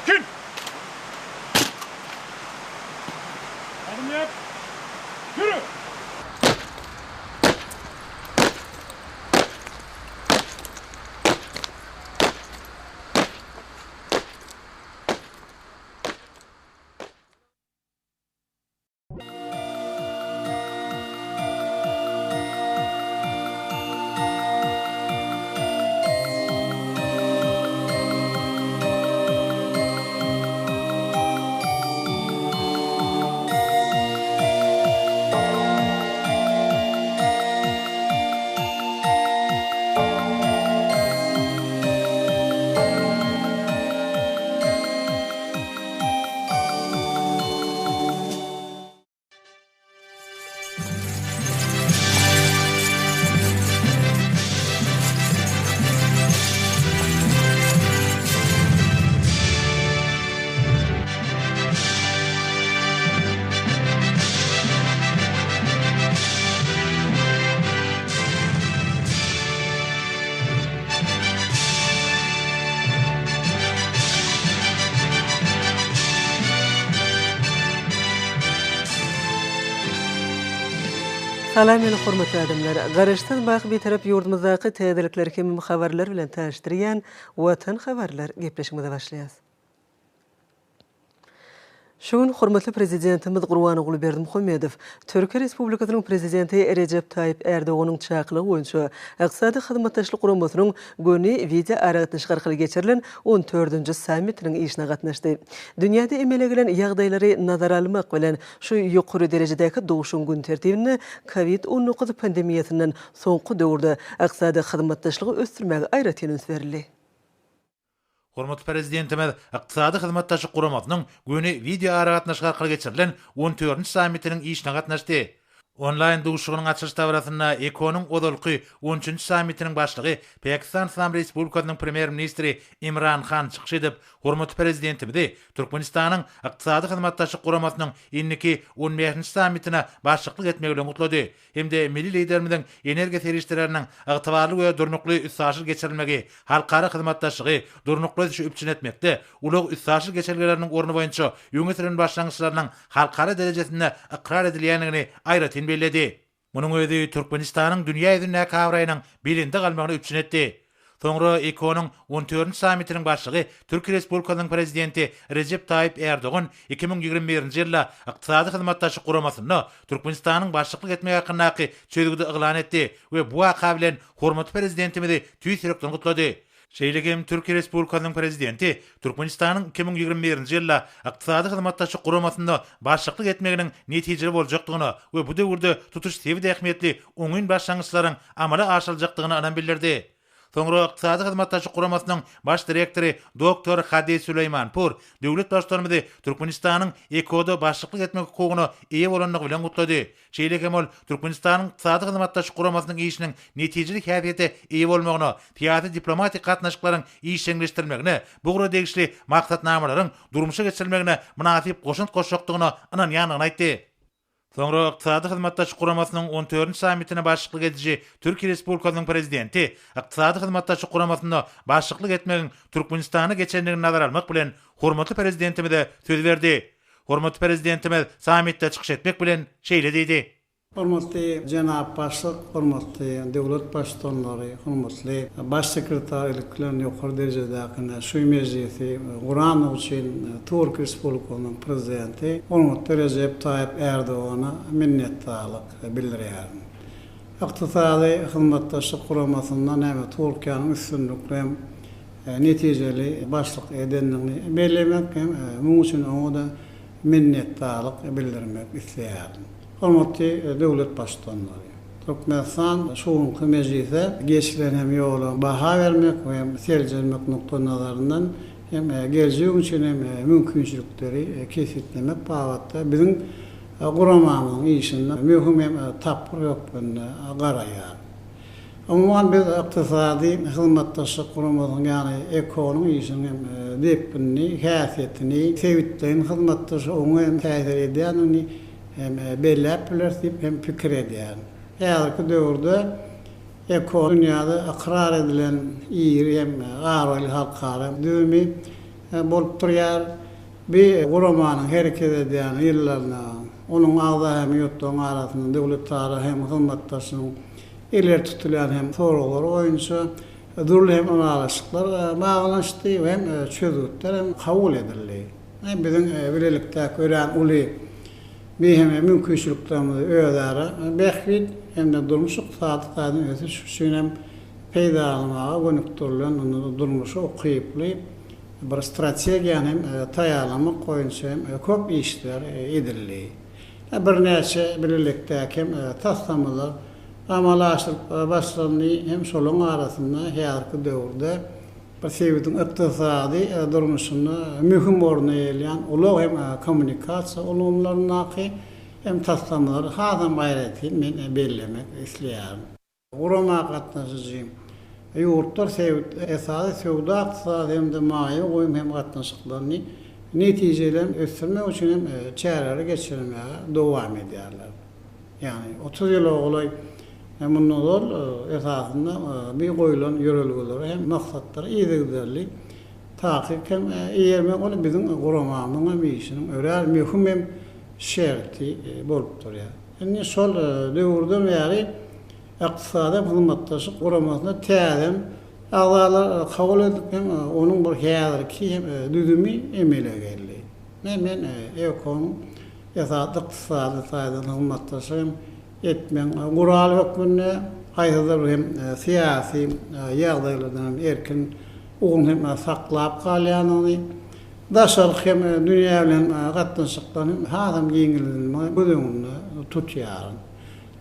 Çin! Adım yap! Yürü! Salam meni hormatly adamlar! Garaşsyz baky Bitarap ýurdumyzdaky täzelikler hem habarlar bilen tanyşdyrýan Watan habarlar gepleşigimize başlaýas. Şu gün hormatly Prezidentimiz Gurbanguly Berdimuhamedow Türkiýe Respublikasynyň Prezidenti Rejep Taýyp Ärdoganyň çakylygy boýunça Ykdysady Hyzmatdaşlyk Guramasynyň göni wideoaragatnaşyk arkaly geçirilen on dördünji sammitiniň işine gatnaşdy. Dünýäde emele gelen ýagdaýlary nazara almak bilen, şu ýokary derejedäki duşuşygyň gün tertibinde Covid 19 pandemiýasyndan soňky döwürde ykdysady hyzmatdaşlygy ösdürmäge aýratyn üns berildi. Hormatly Prezidentimiz Ykdysady Hyzmatdaşlyk Guramasynyň göni wideoaragatnaşyk arkaly geçirilen on dördünji sammitiniň işine gatnaşdy. Onlaýn duşuşygynyň açylyş dabarasynda EKO-nyň ozalky on üçünji sammitiniň başlygy, Pakistan Yslam Respublikasynyň Premýer-ministri Imran Han çykyş edip, hormatly Prezidentimizi Türkmenistanyň Ykdysady Hyzmatdaşlyk Guramasynyň indiki on bäşinji sammitine başlyklyk etmegi bilen gutlady. hem-de milli Liderimiziň energiýa serişdeleriniň ygtybarly we durnukly üstaşyr geçirilmegi, halkara hyzmatdaşlygy, durnukly ösüşi üpjün etmekde ulag-üstaşyr geçelgeleriniň orny boýunça öňe süren başlangyçlarynyň halkara derejesinde ykrar edilýändigini aýratyn belledi. Munuň özi Türkmenistanyň dünýä ýüzündäki abraýynyň belende galmagyny üpjün etdi. Soňra EKO-nyň on dördünji sammitiniň başlygy Türkiýe Respublikasynyň Prezidenti Rejep Taýyp Ärdogan 2021-nji ýylda Ykdysady Hyzmatdaşlyk Guramasynda Türkmenistanyň başlyklyk etmegi hakyndaky çözgüdi yglan etdi we bu waka bilen hormatly Prezidentimizi tüýs ýürekden gutlady. Şeýle hem Türkiýe Respublikasynyň Prezidenti Türkmenistanyň 2021-nji ýylda Ykdysady Hyzmatdaşlyk Guramasynda başlyklyk etmeginiň netijeli boljakdygyna we bu döwürde tutuş sebit ähmiýetli oňyn başlangyçlaryň amala aşyryljakdygyna ynam bildirdi. Soňra Ykdysady Hyzmatdaşlyk Guramasynyň Baş direktory doktor Hadi Süleýmanpur döwlet Baştutanymyzy Türkmenistanyň EKO-da başlyklyk etmek hukugyna eýe bolandygy bilen gutlady. Şeýle hem ol Türkmenistanyň Ykdysady Hyzmatdaşlyk Guramasynyň işiniň netijeli häsiýete eýe bolmagyna, syýasy-diplomatik gatnaşyklaryň işjeňleşdirilmegine, bu ugra degişli maksatnamalaryň durmuşa geçirilmegine mynasyp goşant goşjakdygyna ynanýandygyny aýtdy. Soňra Ykdysady Hyzmatdaşlyk Guramasynyň on dördünji sammitine başlyklyk ediji Türkiýe Respublikasynyň Prezidenti Ykdysady Hyzmatdaşlyk Guramasynda başlyklyk etmegiň Türkmenistana geçendigini nazara almak bilen, hormatly Prezidentimize söz berdi. Hormatly Prezidentimiz sammitde çykyş etmek bilen, şeýle diýdi. Hormatly jenap Başlyk, hormatly döwlet Baştutanlary, hormatly Baş sekretar ilki bilen ýokary derejedäki şu mejlisi gurandygy üçin Türkiýe Respublikasynyň Prezidenti hormatly Rejep Taýyp Ärdogana minnetdarlyk bildirýärin. Ykdysady Hyzmatdaşlyk Guramasynda näme Türkiýäniň üstünlikli hem netijeli başlyk edendigini bellemek hem munuň üçin oňa-da minnetdarlyk bildirmek isleýärin. Hormatly döwlet Baştutanlary! Türkmenistan şu günki mejlise geçilen hem ýola baha bermek we hem seljermek nukdaýnazaryndan hem geljek üçin hem mümkinçilikleri kesgitlemek babatda biziň guramamyzyň işinde möhüm hem tapgyr hökmünde garaýar. Umuman, biz Ykdysady Hyzmatdaşlyk Guramasynyň, ýagny EKO-nyň işiniň hem depginini, häsiýetini, sebitleýin hyzmatdaşlyga oňyn täsir edýändigini hem belläp bileris diýip hem pikir edýärin. Häzirki döwürde EKO dünýäde ykrar edilen iri hem abraýly halkara düzümi. bolup durýar. Bi guramanyň hereket edýän ýyllarynda onuň agza hem ýurtlaryň arasynda döwletara hem hyzmatdaşlygyň ileri tutulýan hem soraglary boýunça dürli hem ylalaşyklar baglanyşdy we hem çözgütler hem kabul edildi. Biziň bilelikdäki örän uly bi hem mümkinçiliklerimizi özara bähbit hem-de durmuş-ykdysady taýdan ösüş üçin hem peýdalanmaga gönükdirilen durmuşa ukyply bir strategiýany hem taýýarlamak boýunça hem köp işler edildi. Birnäçe bilelikdäki hem taslamalar amala aşyryp başlandy hem şolaryň arasynda häzirki döwürde bir sebitiň ykdysady durmuşynda möhüm orun eýeleýän ulag hem kommunikasiýa ulgamlaryndaky hem taslamalary hasam aýratyn men bellemek isleýärin. Gurama gatnaşyjy ýurtlar sebit esasy söwda-ykdysady hem-de maýa goýum hem gatnaşyklaryny netijeli hem ösdürmek üçin hem çäreleri geçirmäge dowam edýärler. Ýagny 30 ýyla golaý mundan ozal esasynda bi goýlan ýörelgelere hem maksatlara yzygiderli takyk hem eýermek ol biziň guramamyzyň hem işiniň örän möhüm hem şerti bolup durýar. Indi şol döwürden bäri Ykdysady Hyzmatdaşlyk Guramasyna täzeden agzalar kabul edilip hem onuň bir häzirki hem düzümi emele geldi. Men men EKO-nyň esasy ykdysady taýdan hyzmatdaşlyk hem etmegiň guraly hökmünde haýsydyr bir hem syýasy ýagdaýlardan hem erkin ugruny hem saklap galýandygyny, daşarky hem dünýä bilen gatnaşyklaryny hasam giňeldilmegini göz öňünde tutýaryn.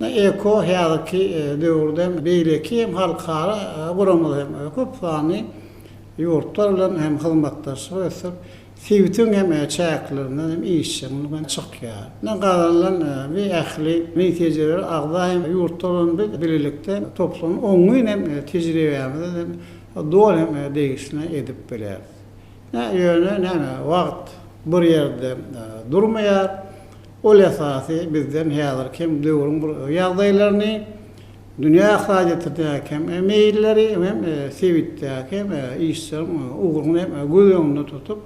EKO häzirki döwürde hem beýleki hem halkara guramalar hem köp sanly ýurtlar bilen hem hyzmatdaşlyk ösdürip, sebitiň hem çäklerinden hem işjeňlik bilen çykýar. Gazanylan bu ähli netijeleri agza hem ýurtlar bilen biz bilelikde toplan oňyn hem tejribämizi hem doly hem degişli edip bileris. Ýöne näme, wagt bir ýerde durmaýar. Ol esasy bizden häzirki hem döwrüň bir ýagdaýlaryny, dünýä ykdysadyýetindäki hem meýilleri hem sebitdäki hem işleriň ugruny hem göz öňünde tutup,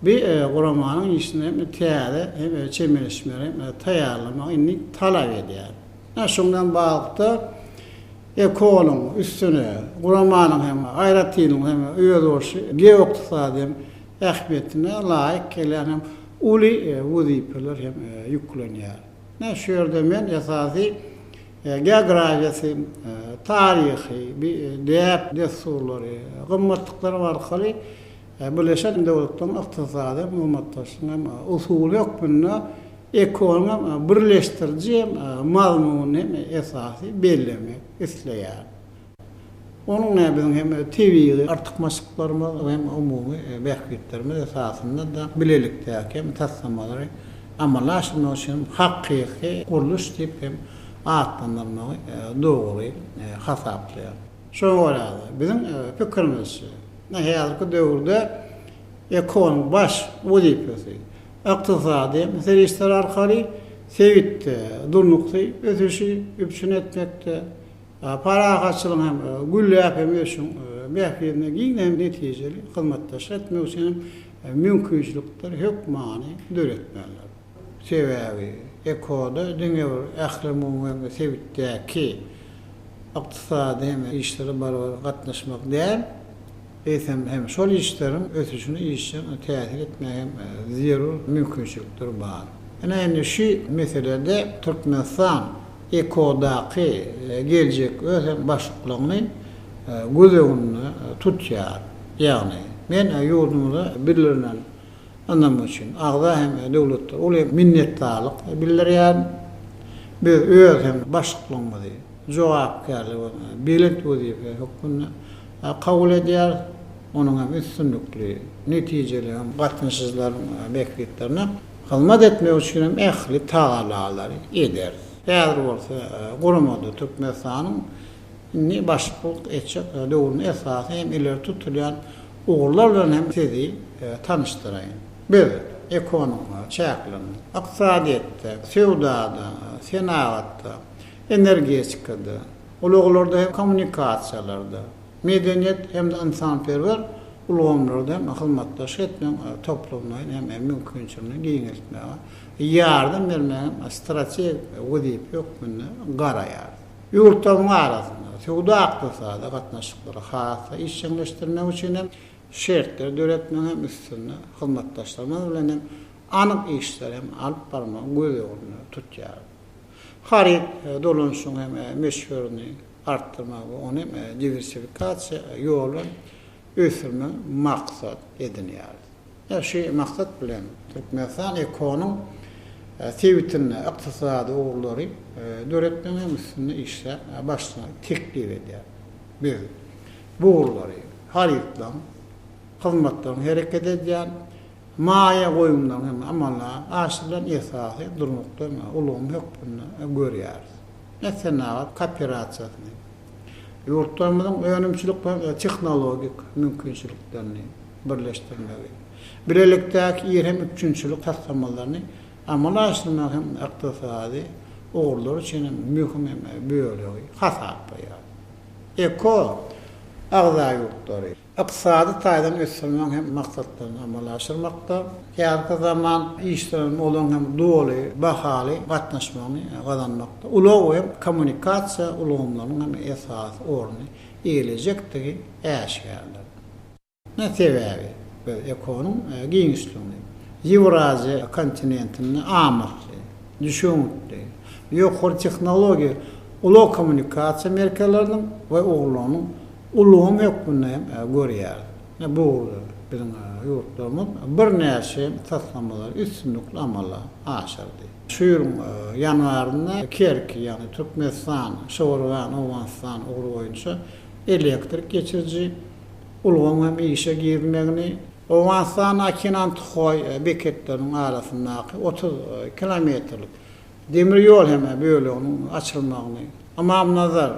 bi guramanyň işine hem täze hem çemeleşmeleri hem taýýarlamagy indi talap edýär. Şunuň bilen baglylykda, EKO-nyň üstüne guramanyň hem aýratynlygy hem özboluşly geoykdysady hem ähmiýetine laýyk gelýän hem uly wezipeler hem ýüklenýär. Ine, şu ýerde men esasy geografiýasy, taryhy, däp-dessurlary, gymmatlyklary arkaly Birleşen Döwletleriň ykdysady hem hyzmatdaşlygyň hem usuly hökmünde EKO-nyň hem birleşdiriji hem mazmunyny hem esasy bellemek isleýärin. Onuň nä biziň hem tebigy artykmaçlyklarymyz hem umumy bähbitlerimiz esasynda-da bilelikdäki hem taslamalary amala aşyrmak üçin hem hakyky gurluş diýip hem atlandyrmagy dogry hasaplaýaryn. Şoňa görä-de, biziň pikirimizçe, häzirki döwürde EKO-nyň baş wezipesi ykdysady serişdeler arkaly sebitde durnukly ösüşi üpjün etmekde, parahatçylygyň hem gülläp hem ösüşiň bähbidine giňden hem netijeli hyzmatdaşlyk etmek üçin hem mümkinçilikleri hökmany döretmelidir. Sebäbi EKO-da diňe bir ählumumy hem sebitdäki ykdysady hem işlere barabar gatnaşmak däl, eýsem hem şol işleriň ösüşine işjeň täsir etmäge hem zerur mümkinçilikler bar. Ine indi şu meselede Türkmenistan EKO-daky geljek öz hem başlyklygyny göz öňünde tutýar. Ýagny, men ýurdumyza bildirilen ynam üçin agza hem döwletlere uly minnetdarlyk bildirýärin. Biz öz hem başlyklygymyzy jogapkärli we belent wezipe hökmünde kabul edýäris. Onuň hem üstünlikli, netijeli hem gatnaşyjylaryň bähbitlerine hyzmat etmek üçin hem ähli tagallalary ederis. Häzir bolsa guramada Türkmenistanyň indi başlyklyk etjek döwründe esasy hem ileri tutulýan ugurlar bilen hem sizi tanyşdyraýyn. Biz EKO-nyň çäklerinde ykdysadyýetde, söwdada, senagatda, energetikada, ulaglarda hem kommunikasiýalarda, medeniýet hem-de ynsanperwer. ulgamlarda hem hyzmatdaşlyk etmegiň toplumlaýyn hem mümkinçiligini giňeltmäge ýardam bermegiň strategik wezipe hökmünde garaýarys. Ýurtlaryň arasynda söwda-ykdysady gatnaşyklary has-da işjeňleşdirmek üçin hem şertleri döretmegiň hem üstünde hyzmatdaşlarymyz bilen hem anyk işleri hem alyp barmagy göz öňünde tutýarys. Haryt dolanyşygyň hem möçberini artdyrmagy we ony hem diwersifikasiýa ýoly bilen ösdürmegi maksat edinýäris. Şu maksat bilen Türkmenistan EKO-nyň sebitinde ykdysady ugurlary döretmegiň hem üstünde işläp başlamagy teklip edýär. Biz bu ugurlary harytlaryň, hyzmatlaryň hereket edýän, maýa goýumlaryň hem amala aşyrylan esasy durnukly ulgam hökmünde görýäris. Senagat kooperasiýasyny, ýurtlarymyzyň önümçilik we tehnologik mümkinçiliklerini birleşdirmegi, bilelikdäki iri hem üpjünçilik taslamalaryny amala aşyrmagy hem ykdysady ugurlar üçin hem möhüm hem bölegi hasaplaýar. Eko agza ýurtlary ykdysady taýdan ösdürmegiň hem maksatlaryny amala aşyrmakda, häzirki zaman işlerine olaryň hem doly bahaly gatnaşmagyny gazanmakda ulag we kommunikasiýa ulgamlarynyň hem esasy orny eýelejekdigi äşgärdir. Sebäbi biz EKO-nyň giňişligini Ýewraziýa kontinentinde amatly, düşewüntli, ýokary tehnologiýa ulag-kommunikasiýa merkezleriniň we ugurlarynyň ulgamy hökmünde hem görýäris. Bu ugurda biziň ýurtlarymyz birnäçe taslamalary üstünlikli amala aşyrdy. Şu ýylyň ýanwarynda Kerki, ýagny Türkmenistan, Şowergan, Owganystan ugry boýunça elektrik geçiriji ulgamyň hem işe girizmegini, Owganystanda Akinanthoý beketleriniň arasyndaky 30 kilometrlik demir ýol hem böleginiň açylmagyny, Ymamnazar,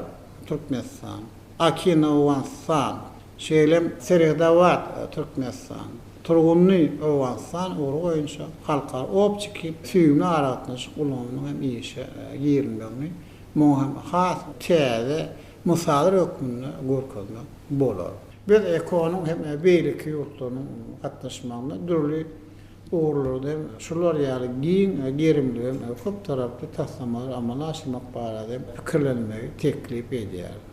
Türkmenistan, Akina, Owganystan, şeýle hem Serhedabad, Türkmenistan, Turgundy, Owganystan ugry boýunça halkara optiki süýümli aragatnaşyk ulgamynyň hem işe girizilmegini muňa hem has täze mysal hökmünde görkezmek bolar. Biz EKO-nyň hem beýleki ýurtlarynyň gatnaşmagynda dürli ugurlarda hem şular ýaly giň gerimli hem köptaraply taslamalary amala aşyrmak barada hem pikirlenmegi teklip edýäris.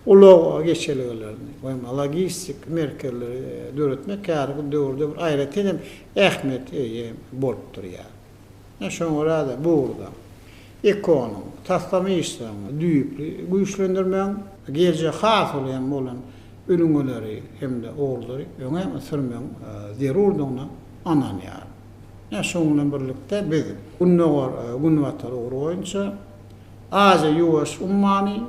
Ulag geçelgelerini we logistik merkezleri döretmek häzirki döwürde bir aýratyn hem ähmiýete eýe bolup durýar. Şoňa görä-de, bu ugurda EKO-nyň taslama işlerini düýpli güýçlendirmegiň, geljegi has uly hem bolan ülňüleri hem-de ugurlary öňe sürmegiň zerurdygyna ynanýaryn. Şunuň bilen birlikde, biz Gündogar, Günbatar ugry boýunça Aziýa-Ýuwaş ummany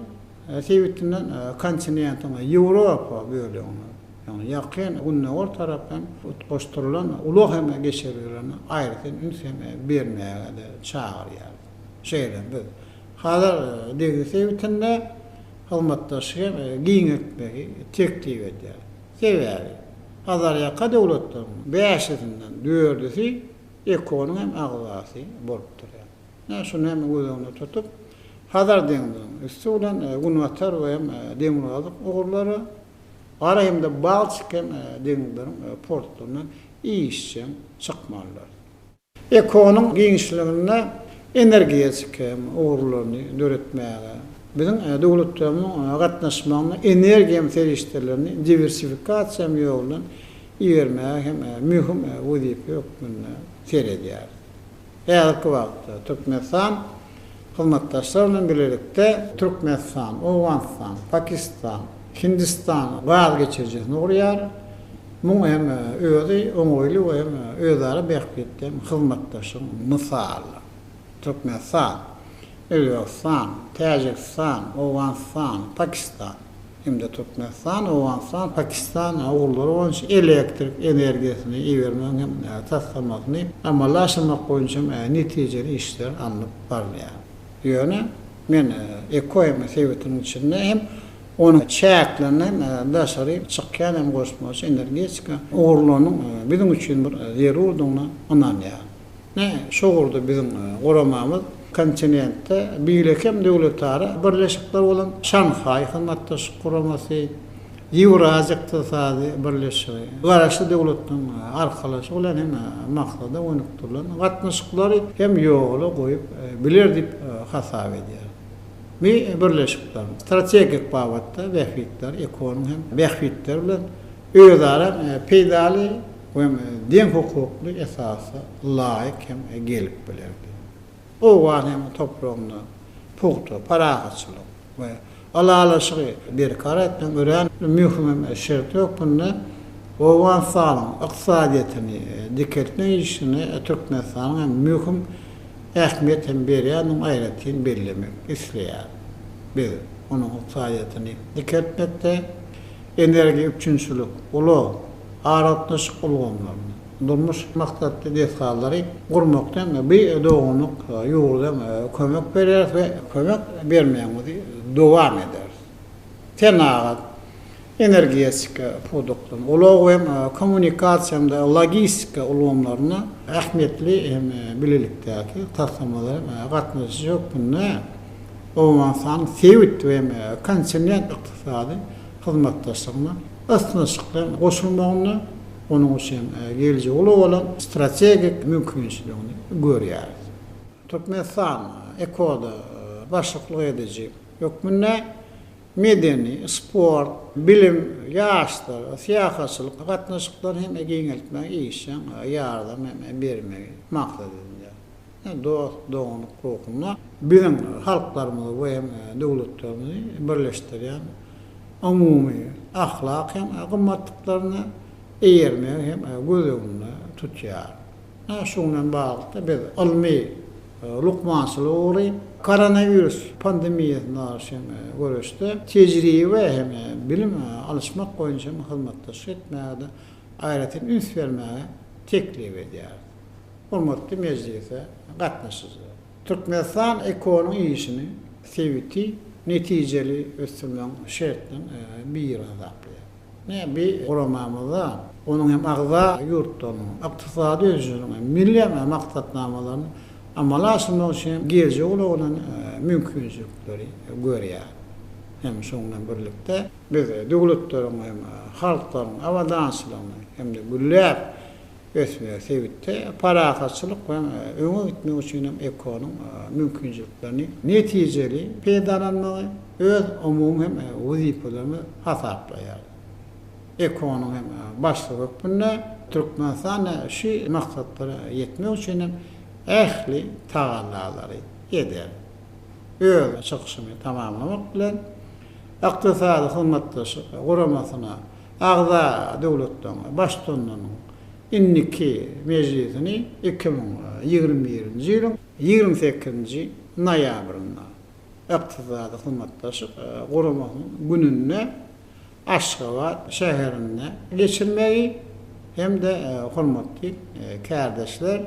sebitinden kontinentiň Ýewropa bölegine, ýagny Ýakyn Gündogar tarap hem utgaşdyrylan ulag hem geçelgelerine aýratyn üns hem bermäge-de çagyrýarys. Şeýle hem biz Hazar deňzi sebitinde hyzmatdaşlygy hem giňeltmegi teklip edýäris. Sebäbi Hazarýaka döwletleriň bäşisinden dördüsi EKO-nyň hem agzasy bolup durýar. Ine, şuny hem göz öňünde tutup, Hazar deňziniň üsti bilen günbatar we hem demirgazyk ugurlara, Gara hem-de Baltik hem deňizleriň portlaryndan işjeň çykmalydyr. EKO-nyň giňişliginde energetika hem ugurlaryny döretmäge, biziň döwletlerimiziň gatnaşmagynda energiýa serişdelerini diwersifikasiýa ýoly bilen ibermäge hem möhüm wezipe hökmünde seredýäris. Häzirki wagtda Türkmenistan hyzmatdaşlar bilen bilelikde Türkmenistan, Owganystan, Pakistan, Hindistan gaz geçirijisini gurýar. Muň hem özi oňaýly we hem özara bähbitli hem hyzmatdaşlygyň mysalydyr. Türkmenistan, Özbegistan, Täjigistan, Owganystan, Pakistan. Hem-de Türkmenistan, Owganystan, Pakistan ugurlary boýunça elektrik energiýasyny ibermegiň hem taslamasyny amala aşyrmak boýunça hem netijeli işler alnyp barylýar. Ýöne men EKO hem sebitiniň içinde hem onuň çäklerinden hem daşary çykýan hem goşmaça energetika ugurlarynyň biziň üçin bir zerurdygyna ynanýaryn. Ine, şu ugurda biziň guramamyz kontinentde beýleki hem döwletara birleşikler bolan Şanhaý Hyzmatdaşlyk Guramasy, Ýewraziýa ykdysady birleşigi, Garaşsyz Döwletleriň Arkalaşygy bilen hem maksada gönükdirilen gatnaşyklary hem ýola goýup biler diýip hasap edýär. Bu birleşikleriň strategik babatda bähbitleri EKO-nyň hem bähbitleri bilen özara peýdaly we deň hukukly esasda laýyk hem gelip bilerdi. Owgan hem topragynda pugta parahatçylyk we ylalaşygy berkarar etmegiň örän möhüm hem şerti hökmünde Owganystanyň ykdysadyýetini dikeltmek işine Türkmenistanyň hem möhüm ähmiýet hem berýändigini aýratyn bellemek isleýärin. Biz onuň ykdysadyýetini dikeltmekde energiýa üpjünçilik, ulag, aragatnaşyk ulgamlaryny, durmuş maksatly desgalary gurmakda hem bu doganlyk ýurda kömek berýäris we kömek bermegimizi dowam ederis. Senagat, energetika pudaklarynda, ulag we kommunikasiýa hem-de logistika ulgamlarynda ähmiýetli hem bilelikdäki taslamalara gatnaşyjy hökmünde Owganystanyň sebit we kontinent ykdysady hyzmatdaşlygyna ysnyşykly goşulmagynda onuň üçin geljegi uly bolan strategik mümkinçiligini görýäris. Türkmenistan EKO-da başlyklyk ediji hökmünde medeni, sport, bilim, ýaşlar, syýahatçylyk gatnaşyklaryny hem giňeltmäge işjeň ýardam hem bermegi maksat edinýär. Dost-doganlyk ruhunda biziň halklarymyzy we hem döwletlerimizi birleşdirýän umumy ahlak hem gymmatlyklaryna eýermegi hem göz öňünde tutýar. Şunuň bilen baglylykda biz ylmy, lukmançylyk ugry, koronawirus pandemiýasyna garşy hem göreşde tejribe hem bilim alyşmak boýunça hem hyzmatdaşlyk etmäge-de aýratyn üns bermäge teklip edýäris. Hormatly mejlise gatnaşyjylar! Türkmenistan EKO-nyň işini sebiti netijeli ösdürmegiň şertiniň biri hasaplaýar. Ine, bi guramamyzda onuň hem agza ýurtlarynyň ykdysady ösüşiniň hem milli maksatnamalaryny amala aşyrmak üçin geljegi uly bolan mümkinçilikleri görýär. Hem şonuň bilen birlikde, biz döwletleriň hem halklaryň abadançylygyny hem-de gülläp ösmegi, sebitde parahatçylyk we öňe gitmek üçin hem EKO-nyň mümkinçiliklerini netijeli peýdalanmagy öz umumy hem wezipelerimiz hasaplaýarys. EKO-nyň hem başlygy hökmünde Türkmenistan şu maksatlara ýetmek üçin hem ähli tagallalary eder. Öz çykyşymy tamamlamak bilen, Ykdysady Hyzmatdaşlyk Guramasyna agza döwletleriň Baştutanlarynyň indiki mejlisini 2021-nji ýylyň 28-nji noýabrynda Ykdysady Hyzmatdaşlyk Guramasynyň gününde Aşgabat şäherinde geçirmegi hem-de hormatly kärdeşler,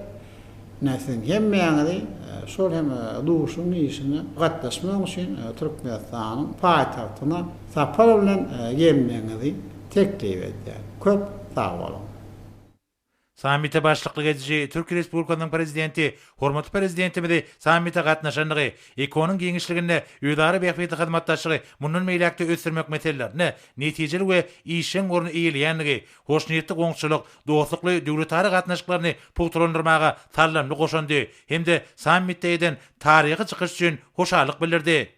ine siziň hemmäňizi şol hem duşuşygyň işine gatnaşmak üçin Türkmenistanyň paýtagtyna sapar bilen gelmegiňizi teklip edýän. Köp sag boluň! Sammite başlyklyk ediji Türkiýe Respublikasynyň Prezidenti hormatly Prezidentimizi sammite gatnaşandygy, EKO-nyň giňişliginde özara bähbitli hyzmatdaşlygy mundan beýläk-de ösdürmek meselelerinde netijeli we işjeň orny eýeleýändigi, hoşniýetli goňşuçylyk, dostlukly döwletara gatnaşyklaryny pugtalandyrmaga saldamly goşandy hem-de sammitde eden taryhy çykyşy üçin hoşallyk bildirdi.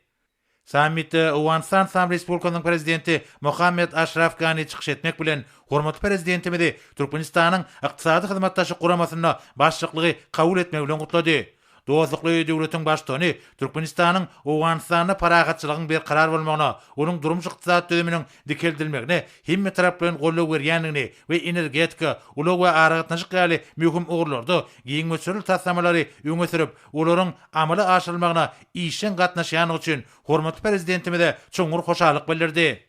Sammitde Owganystan Yslam Respublikasynyň Prezidenti Mohammed Aşraf Gani çykyş etmek bilen, hormatly Prezidentimizi Türkmenistanyň Ykdysady Hyzmatdaşlyk Guramasynda başlyklygy kabul etmegi bilen gutlady. Dostlukly döwletiň Baştutany Türkmenistanyň Owganystanda parahatçylygyň berkarar bolmagyna, onuň durmuş-ykdysady düzüminiň dikeldilmegine hemmetaraplaýyn goldaw berýändigini we energetika, ulag we aragatnaşyk ýaly möhüm ugurlarda giň möçberli taslamalary öňe sürüp, olaryň amala aşyrylmagyna işjeň gatnaşýandygy üçin hormatly Prezidentimize çuňňur hoşallyk bildirdi.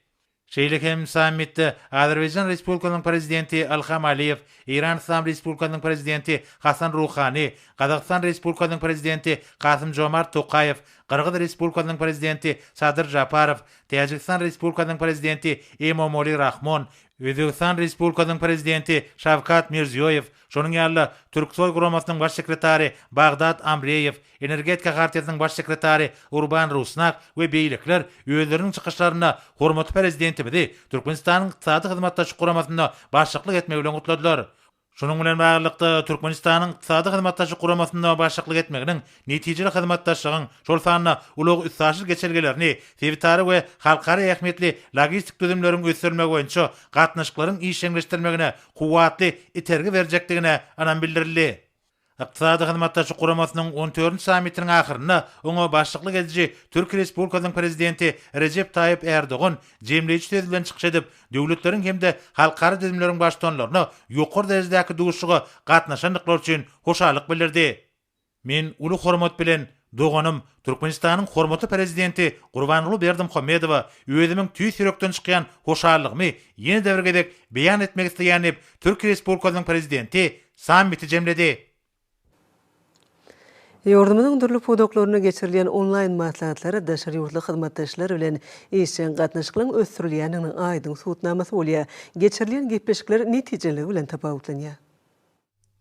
Şeýle hem sammitde Azerbaýjan Respublikasynyň Prezidenti Ilham Aliýew, Eýran Yslam Respublikasynyň Prezidenti Hasan Ruhani, Gazagystan Respublikasynyň Prezidenti Kasym-Jomart Tokaýew, Gyrgyz Respublikasynyň Prezidenti Sadyr Žaparow, Täjigistan Respublikasynyň Prezidenti Emomali Rahmon, Özbegistan Respublikasynyň Prezidenti Şawkat Mirziýoýew, şonuň ýaly-da, Türksoý guramasynyň Baş sekretary Bagdad Amreýew, Energetika hartiýasynyň Baş sekretary Urban Rusnak we beýlekiler özleriniň çykyşlarynda hormatly Prezidentimizi Türkmenistanyň Ykdysady Hyzmatdaşlyk Guramasynda başlyklyk etmegi bilen gutladylar. Şunuň bilen baglylykda, Türkmenistanyň Ykdysady Hyzmatdaşlyk Guramasynda başlyklyk etmeginiň netijeli hyzmatdaşlygyň, şol sanda ulag-üstaşyr geçelgelerini, sebitara we halkara ähmiýetli logistik düzümleriň ösdürilmegi boýunça gatnaşyklaryň işjeňleşdirilmegine kuwwatly itergi berjekdigine ynam bildirildi. Ykdysady Hyzmatdaşlyk Guramasynyň on dördünji sammitiniň ahyrynda oňa başlyklyk ediji Türkiýe Respublikasynyň Prezidenti Rejep Taýyp Ärdogan jemleýji söz bilen çykyş edip, döwletleriň hem-de halkara düzümleriň baştutanlaryna ýokary derejedäki duşuşyga gatnaşandyklary üçin hoşallyk bildirdi. Men uly hormat bilen doganym, Türkmenistanyň hormatly Prezidenti Gurbanguly Berdimuhamedowa özümiň tüýs ýürekden çykýan hoşallygymy ýene-de bir gezek beýan etmek isleýän diýip, Türkiýe Respublikasynyň Prezidenti sammiti jemledi. Ýurdumyzyň dürli pudaklarynda geçirilýän onlaýn maslahatlar daşary ýurtly hyzmatdaşlar bilen işjeň gatnaşyklaryň ösdürilýändiginiň aýdyň subutnamasy bolýar. Geçirilýän gepleşikler netijeliligi bilen tapawutlanýar.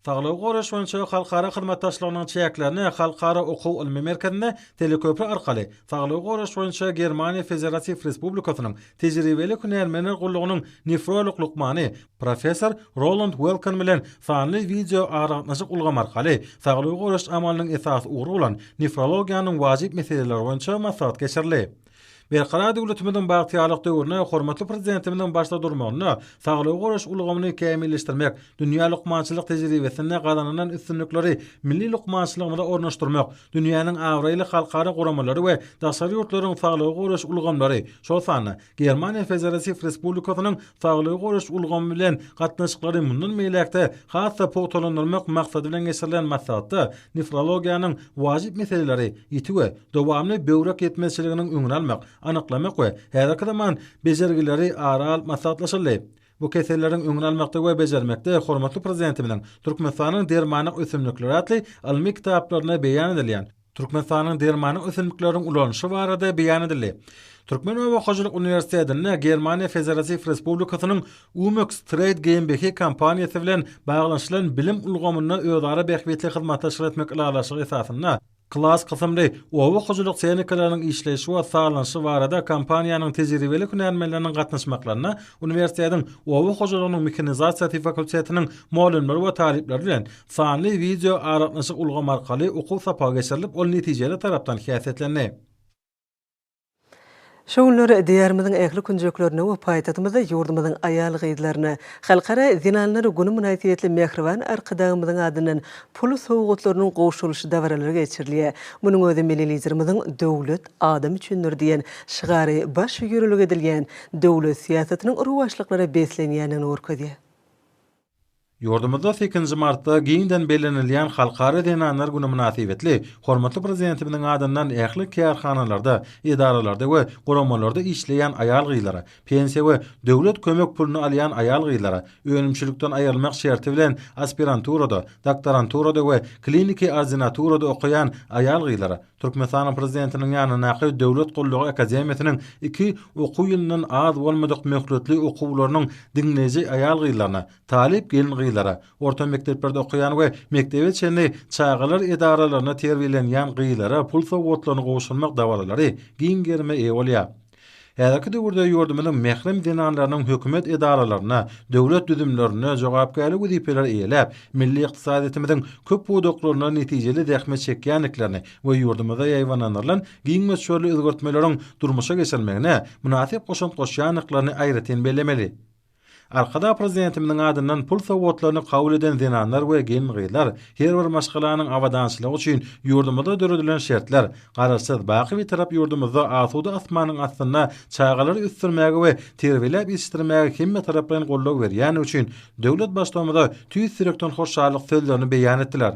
Saglygy goraýyş boýunça halkara hyzmatdaşlygynyň çäklerinde Halkara okuw-ylmy merkezinde teleköpri arkaly Saglygy goraýyş boýunça Germaniýa Federatiw Respublikasynyň Tejribeli hünärmenler gullugynyň nefrolog lukmany, professor Roland Welken bilen sanly wideo aragatnaşyk ulgamy arkaly saglygy goraýyş amalynyň esasy ugry bolan nefrologiýanyň wajyp meseleleri boýunça maslahat geçirildi. Berkarar döwletimiziň bagtyýarlyk döwründe hormatly Prezidentimiziň başda durmagynda saglygy goraýyş ulgamyny kämilleşdirmek, dünýä lukmançylyk tejribesinde gazanylan üstünlikleri milli lukmançylygymyza ornaşdyrmak, dünýäniň abraýly halkara guramalary we daşary ýurtlaryň saglygy goraýyş ulgamlary, şol sanda Germaniýa Federatiw Respublikasynyň saglygy goraýyş ulgamy bilen gatnaşyklary mundan beýläk-de has-da pugtalandyrmak maksady bilen geçirilen maslahatda nefrologiýanyň wajyp meseleleri, ýiti we dowamly böwrek ýetmezçiliginiň öňüni almak, anyklamak we häzirki zaman bejergileri ara alyp maslahatlaşyldy. Bu keselleriň öňüni almakda we bejermekde hormatly Prezidentimiziň Türkmenistanyň dermanlyk ösümlikleri atly ylmy kitaplarynda beýan edilýän Türkmenistanyň dermanlyk ösümlikleriniň ulanyşy barada beýan edildi. Türkmen oba hojalyk uniwersitetinde Germaniýa Federatiw Respublikasynyň Umex Trade GmbH kompaniýasy bilen baglanyşylan bilim ulgamynda özara bähbitli hyzmatdaşlyk etmek ylalaşygy esasynda Klas kysymly oba hojalyk tehnikalarynyň işleýşi we sazlanyşy barada kompaniýanyň tejribeli hünärmenleriniň gatnaşmaklarynda uniwersitetiň oba hojalygynyň mehanizasiýasy fakultetiniň mugallymlary we talyplary bilen sanly wideo aragatnaşyk ulgamy arkaly okuw sapagy geçirilip, ol netijeli tarapdan häsiýetlendi. Şu günler Diýarymyzyň ähli künjeklerinde we paýtagtymyzda ýurdumyzyň aýal-gyzlaryna Halkara zenanlar güni mynasybetli mähriban Arkadagymyzyň adyndan pul sowgatlarynyň gowşurylyş dabaralary geçirilýär. Munuň özi Milli Liderimiziň Döwlet adam üçindir diýen şygary baş ýörelge edilýän döwlet syýasatynyň rowaçlyklara beslenýändigini görkezýär. Ýurdumyzda sekizinji martda giňden bellenilýän Halkara zenanlar güni mynasybetli hormatly Prezidentimiziň adyndan ähli kärhanalarda, edaralarda we guramalarda işleýän aýal-gyzlara, pensiýa we döwlet kömek puluny alýan aýal-gyzlara, önümçilikden aýrylmak şerti bilen aspiranturada, doktoranturada we kliniki ordinaturada okaýan aýal-gyzlara, Türkmenistanyň Prezidentiniň ýanyndaky Döwlet gullugy akademiýasynyň iki okuw ýylyndan az bolmadyk möhletli okuwlarynyň diňleýji aýal-gyzlaryna, talyp gelin-gyzlara, orta mekdeplerde okaýan we mekdebe çenli çagalar edaralarynda terbiýelenýän gyzlara pul sowgatlaryny gowşurmak dabaralary giň gerime eýe bolýar. Häzirki döwürde ýurdumyzyň mährem zenanlarynyň hökümet edaralarynda, döwlet düzümlerinde jogapkärli wezipeleri eýeläp, milli ykdysadyýetimiziň köp pudaklarynda netijeli zähmet çekýändiklerini we ýurdumyzda ýaýbaňlandyrylan giň möçberli özgertmeleriň durmuşa geçirilmegine mynasyp goşant goşýandyklaryny aýratyn bellemeli. Arkadag Prezidentimiziň adyndan pul sowgatlaryny kabul eden zenanlar we gelin-gyzlar her bir maşgalanyň abadançylygy üçin ýurdumyzda döredilen şertler, Garaşsyz, baky Bitarap ýurdumyzda asuda asmanyň astynda çagalary ösdürmäge we terbiýeläp ýetişdirmäge hemmetaraplaýyn goldaw berýändigi üçin döwlet Baştutanymyza tüýs ýürekden hoşallyk sözlerini beýan etdiler.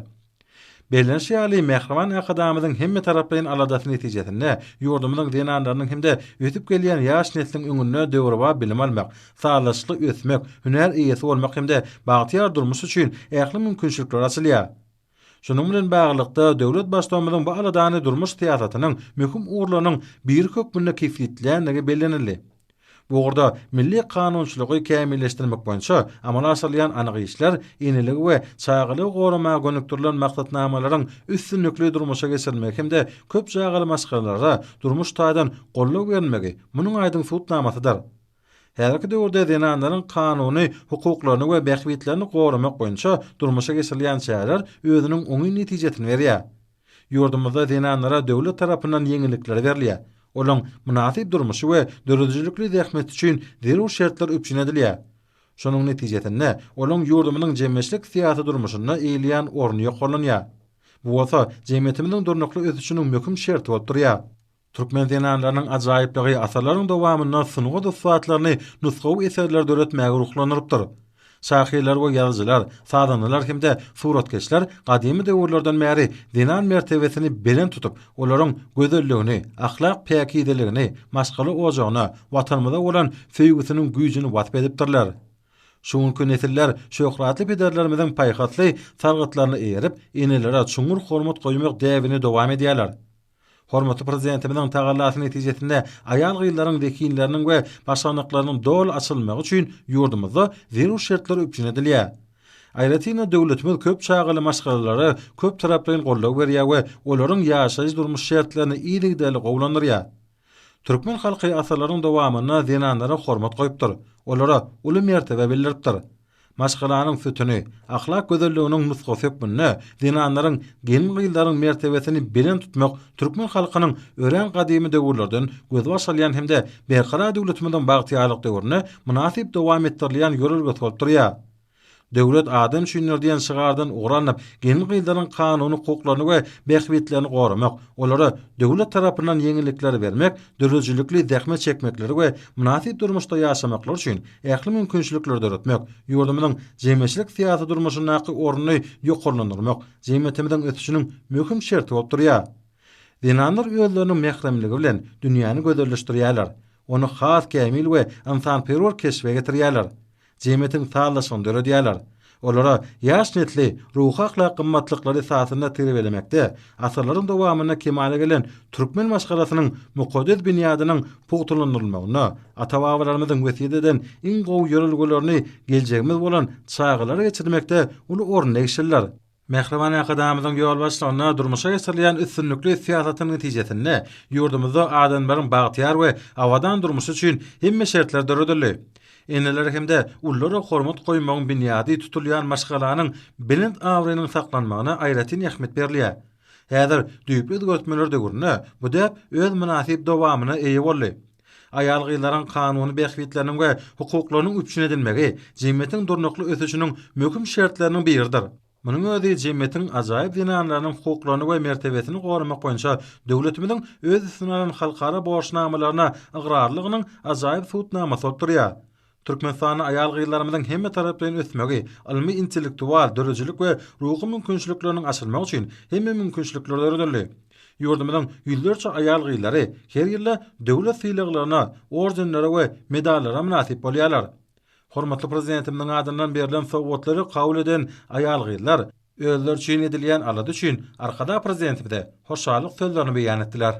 Bellenişi ýaly, mähriban Arkadagymyzyň hemmetaraplaýyn aladasy netijesinde, ýurdumyzyň zenanlarynyň hem-de ösüp gelýän ýaş nesliň öňünde döwrebap bilim almak, sazlaşykly ösmek, hünär eýesi bolmak hem-de bagtyýar durmuş üçin ähli mümkinçilikler açylýar. Şunuň bilen baglylykda, döwlet Baştutanymyzyň bu aladany durmuş syýasatynyň möhüm ugurlarynyň biri hökmünde kesgitländigi bellenildi. Bu ugurda milli kanunçylygy kämilleşdirmek boýunça amala aşyrylýan anyk işler eneligi we çagalygy goramaga gönükdirilen maksatnamalaryň üstünlikli durmuşa geçirilmegi hem-de köp çagaly maşgalalara durmuş taýdan goldaw berilmegi munuň aýdyň subutnamasydyr. Häzirki döwürde zenanlaryň kanuny hukuklaryny we bähbitlerini goramak boýunça durmuşa geçirilýän çäreler özüniň oňyn netijesini berýär. Ýurdumyzda zenanlara döwlet tarapyndan ýeňillikler berilýär. Olaryň mynasyp durmuşy we döredijilikli zähmeti üçin zerur şertler üpjün edilýär. Şonuň netijesinde, olaryň ýurdumyzyň jemgyýetçilik-syýasy durmuşynda eýeleýän orny ýokarlanýar. Bu bolsa jemgyýetimiziň durnukly ösüşiniň möhüm şerti bolup durýar. Türkmen zenanlarynyň ajaýyplygy asyrlaryň dowamynda sungat ussatlaryny nusgawy eserler döretmäge ruhlandyrypdyr. Şahyrlar we ýazyjylar, sazandalar hem-de suratkeşler gadymy döwürlerden bäri zenan mertebesini belent tutup, olaryň gözelligini, ahlak päkizeligini, maşgala ojagyna, Watanymyza bolan söýgüsiniň güýjüni wasp edipdirler. Şu günki nesiller şöhratly pederlerimiziň paýhasly sargytlaryna eýerip, enelere çuňňur hormat goýmak däbini dowam edýärler. Hormatly Prezidentimiziň tagallasy netijesinde aýal-gyzlaryň zehinleriniň we başarnyklarynyň doly açylmagy üçin ýurdumyzda zerur şertler üpjün edilýär. Aýratyn-da, döwletimiz köp çagaly maşgalalara köptaraplaýyn goldaw berýär we olaryň ýaşaýyş-durmuş şertlerini yzygiderli gowulandyrýar. Türkmen halky asyrlaryň dowamynda zenanlara hormat goýupdyr, olara uly mertebe bildiripdir. Maşgalanyň sütüni, ahlak gözelliginiň nusgasy hökmünde zenanlaryň, gelin-gyzlaryň mertebesini belent tutmak türkmen halkynyň örän gadymy döwürlerden gözbaş alýan hem-de Berkarar döwletimiziň bagtyýarlyk döwründe mynasyp dowam etdirilýän ýörelgesi bolup durýar. Döwlet adam üçindir diýen şygardan ugur alnyp, gelin-gyzlaryň kanuny hukuklaryny we bähbitlerini goramak, olara döwlet tarapyndan ýeňillikleri bermek, döredijilikli zähmet çekmekleri we mynasyp durmuşda ýaşamaklary üçin ähli mümkinçilikleri döretmek, ýurdumyzyň jemgyýetçilik-syýasy durmuşyndaky ornuny ýokarlandyrmak jemgyýetimiziň ösüşiniň möhüm şerti bolup durýar. Zenanlar özleriniň mähremligi bilen dünýäni gözelleşdirýärler, ony has kämil we ynsanperwer keşbe getirýärler. Jemgyýetiň sazlaşygyny döredýärler. Olara ýaş nesli ruhy-ahlak gymmatlyklary esasynda terbiýelemekde asyrlaryň dowamynda kemala gelen türkmen maşgalasynyň mukaddes binýadynyň pugtalandyrylmagynda ata-babalarymyzyň wesýet eden iň gowy ýörelgelerini geljegimiz bolan çagalara geçirmekde uly orun degişlidir. Mähriban Arkadagymyzyň ýolbaşçylygynda durmuşa geçirilýän üstünlikli syýasatyň netijesinde ýurdumyzda adamlaryň bagtyýar we abadan durmuşy üçin hemme şertler döredildi. Enelere hem-de ululara hormat goýmagyň binýady tutulýan maşgalanyň belent abraýynyň saklanmagyna aýratyn ähmiýet berilýär. Häzir düýpli özgertmeler döwründe bu däp öz mynasyp dowamyna eýe boldy. Aýal-gyzlaryň kanuny bähbitleriniň we hukuklarynyň üpjün edilmegi jemgyýetiň durnukly ösüşiniň möhüm şertleriniň biridir. Munuň özi jemgyýetiň ajaýyp zenanlarynyň hukuklaryny we mertebesini goramak boýunça döwletimiziň öz üstüne alan halkara borçnamalaryna ygrarlylygynyň ajaýyp subutnamasy bolup durýar. Türkmenistanda aýal-gyzlarymyzyň hemmetaraplaýyn ösmegi, ylmy-intellektual, döredijilik we ruhy mümkinçilikleriniň açylmagy üçin hemme mümkinçilikler döredildi. Ýurdumyzyň ýüzlerçe aýal-gyzlary her ýylda döwlet sylaglaryna, ordenlere we medallara mynasyp bolýarlar. Hormatly Prezidentimiziň adyndan berlen sowgatlary kabul eden aýal-gyzlar özleri üçin edilýän alada üçin Arkadag Prezidentimize hoşallyk sözlerini beýan etdiler.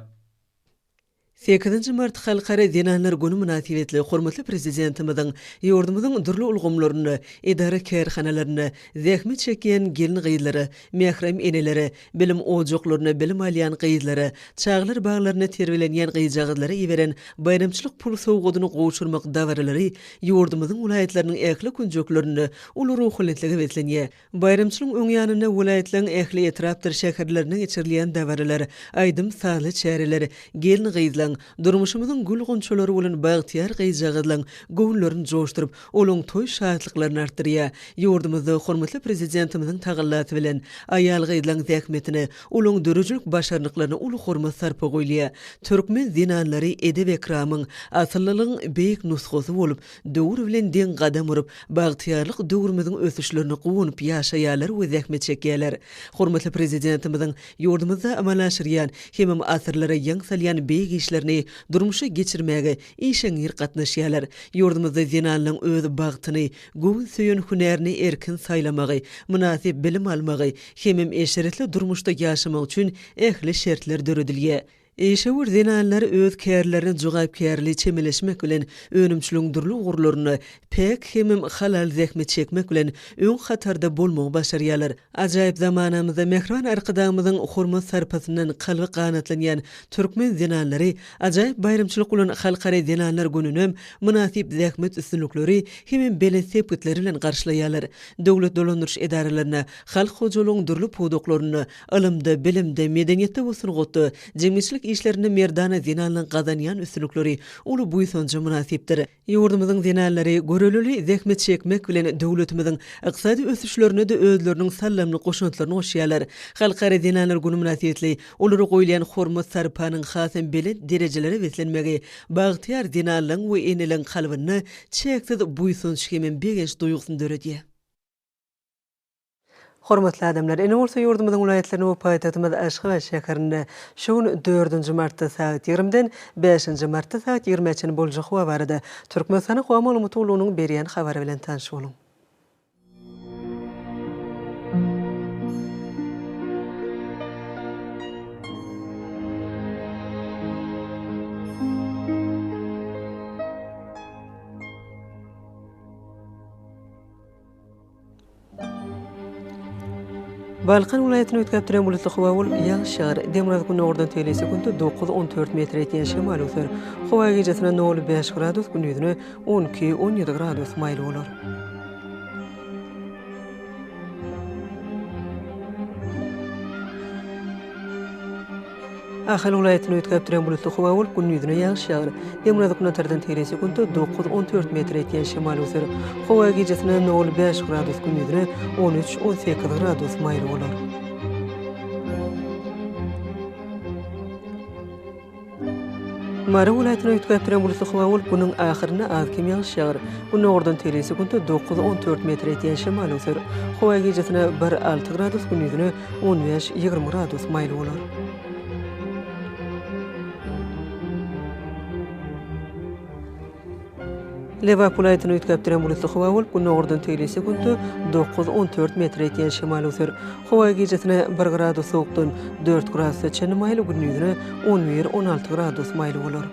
Sekizinji mart Halkara zenanlar güni mynasybetli hormatly Prezidentimiziň ýurdumyzyň dürli ulgamlarynda, edara-kärhanalarynda zähmet çekýän gelin-gyzlara, mährem enelere, bilim ojaklarynda bilim alýan gyzlara, çagalar baglarynda terbiýelenýän gyzjagazlara iberen baýramçylyk pul sowgadyny gowşurmak dabaralary ýurdumyzyň welaýatlarynyň ähli künjeklerinde uly ruhubelentlige beslenýär. Baýramçylygyň öň ýanynda welaýatlaryň ähli etrapdyr şäherlerinde geçirilýän dabaralar, aýdym-sazly çäreler gelin-gyzlaň, durmuşymyzyň gül-gunçalary bolan bagtyýar gyzjagazlaň göwünlerini joşduryp, olaň toý şatlyklaryny artdyrýar. Ýurdumyzda hormatly Prezidentimiziň tagallasy bilen, aýal-gyzlaň zähmetine, olaň döredijilik başarnyklaryna uly hormat-sarpa goýulýar. Türkmen zenanlary edep-ekramyň, asyllylygyň beýik nusgasy bolup, Döwür bilen deň gadam urup, bagtyýarlyk döwrümiziň ösüşlerine guwanyp ýaşaýarlar we zähmet çekýärler. Hormatly Prezidentimiziň ýurdumyzda amala aşyrýan hemem asyrlara ýaň salýan beýik işlerine. işlerini durmuşa geçirmäge işeňňir gatnaşýarlar. Ýurdumyzda zenanlaryň öz bagtyny, göwün söýen hünärini erkin saýlamagy, mynasyp bilim almagy hemem eşretli durmuşda ýaşamagy üçin ähli şertler döredilýär. Işewür zenanlar öz kärlerine jogapkärli çemeleşmek bilen, önümçiligiň dürli ugurlarynda päk hemem halal zähmet çekmek bilen, öň hatarda bolmagy başarýarlar. Ajaýyp zamanamyzda mähriban Arkadagymyzyň hormat-sarpasyndan kalby ganatlanýan türkmen zenanlary ajaýyp baýramçylyk bolan Halkara zenanlar gününem mynasyp zähmet üstünlikleri hemem belent sepgitleri bilen garşylaýarlar. Döwlet dolandyryş edaralarynda, halk hojalygyň dürli pudaklarynda, Ylymda, bilimde, medeniýetde we sungatda, jemgyýetçilik işlerinde merdana zenanlaryň gazanýan üstünlikleri uly buýsanja mynasypdyr. Ýurdumyzyň zenanlary görelili zähmet çekmek bilen döwletimiziň ykdysady ösüşlerine-de özleriniň saldamly goşantlaryny goşýarlar. Halkara zenanlar güni mynasybetli olara goýulýan hormat-sarpanyň hasam belent derejelere beslenmegi bagtyýar zenanlaryň we eneleriň kalbynda çäksiz buýsanç hemem begenç duýgusyny döredýär. Hormatly adamlar, indi bolsa ýurdumyzyň welaýatlarynda we paýtagtymyz Aşgabat şäherinde şu gün dördünji martda sagat ýigrimiden bäşinji martda sagat ýigrimä çenli boljak howa barada Türkmenistanyň Howa maglumat gullugynyň berýän habary bilen tanyş boluň. Balkan welaýatyny üýtgäp duran bulutly howa bolup, ýagyş ýagar. Demirgazyk-gündogardan tegelek sekuntda 9-14 metre ýetýän şemal öwser. Howa gijesine nol bäş gradus, gündizine 12, 17 gradus maýyl bolar. Ahal welaýatynda üýtgäp duran bulutly howa bolup, gündizine ýagyş ýagar. Demirgazyk-günbatardan tegelek sekuntda 9-14 metre ýetýän şemal öwser. Howa gijesine nol bäş gradus, gündizine on üç, 18 gradus maýyl bolar. Mary welaýatynda üýtgäp duran bulutly howa bolup, günüň ahyrynda az-kem ýagyş ýagar. Gündogardan tegelek sekuntda 9-14 metre ýetýän şemal öwser. Howa gijesine bir, alty gradus, gündizine 15, 20 gradus maýyl bolar. Lebap welaýatynda üýtgäp duran bulutly howa bolup, gündogardan tegelek sekuntda 9-14 metre ýetýän şemal öwser. Howa gijesine bir gradus sowukdan dört gradusa çenli maýyl, gündizine 11-16 gradus maýyl bolar.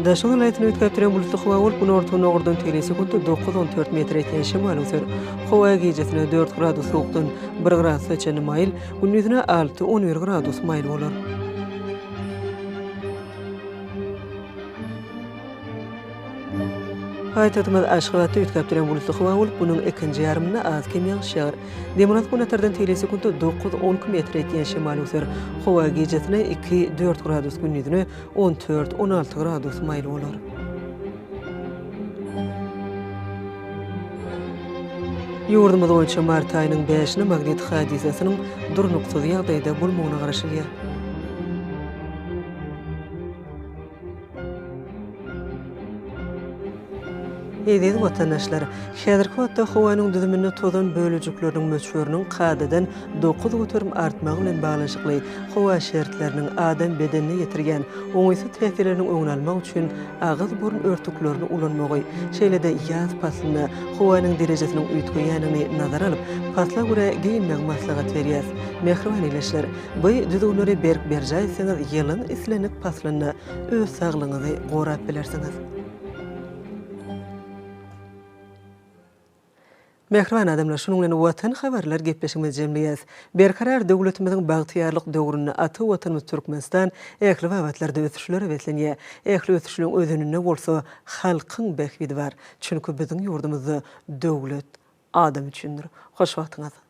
Daşoguz welaýatynda üýtgäp duran bulutly howa bolup, günorta-gündogardan tegelek sekuntda 9-14 metre ýetýän şemal öwser. Howa gijesine dört gradus sowukdan bir gradusa çenli maýyl, gündizine 6-11 gradus maýyl bolar. Paýtagtymyz Aşgabatda üýtgäp duran bulutly howa bolup, günüň ikinji ýarymynda az-kem ýagyş ýagar. Demirgazyk-günbatardan tegelek sekuntda 9-12 metre ýetýän şemal öwser. Howa gijesine iki, dört gradus, gündizine on dört, 16 gradus maýyl bolar. Ýurdumyz boýunça mart aýynyň bäşine magnit hadysasynyň durnuksyz ýagdaýda bolmagyna garaşylýar. Eziz watandaşlar! Häzirki wagtda howanyň düzüminde tozan bölejikleriniň möçberiniň kadadan 9% artmagy bilen baglanyşykly howa şertleriniň adam bedenine ýetirýän oňaýsyz täsirleriniň öňüni almak üçin agyz-burun örtüklerini ulanmagy, şeýle-de ýaz paslynda howanyň derejesiniň üýtgeýändigini nazara alyp, pasla görä geýinmegi maslahat berýäris. Mähriban ildeşler! Bu düzgünleri berk berjaý etseňiz, ýylyň islendik paslynda öz saglygyňyzy gorap bilersiňiz. Mähriban adamlar, şunuň bilen Watan habarlar gepleşigimizi jemleýäris. Berkarar döwletimiziň bagtyýarlyk döwründe ata Watanymyz Türkmenistan ähli babatlarda ösüşlere beslenýär. Ähli ösüşleriň özeninde bolsa halkyň bähbidi bar. Çünki biziň ýurdumyzda döwlet adam üçindir. Hoş wagtyňyz!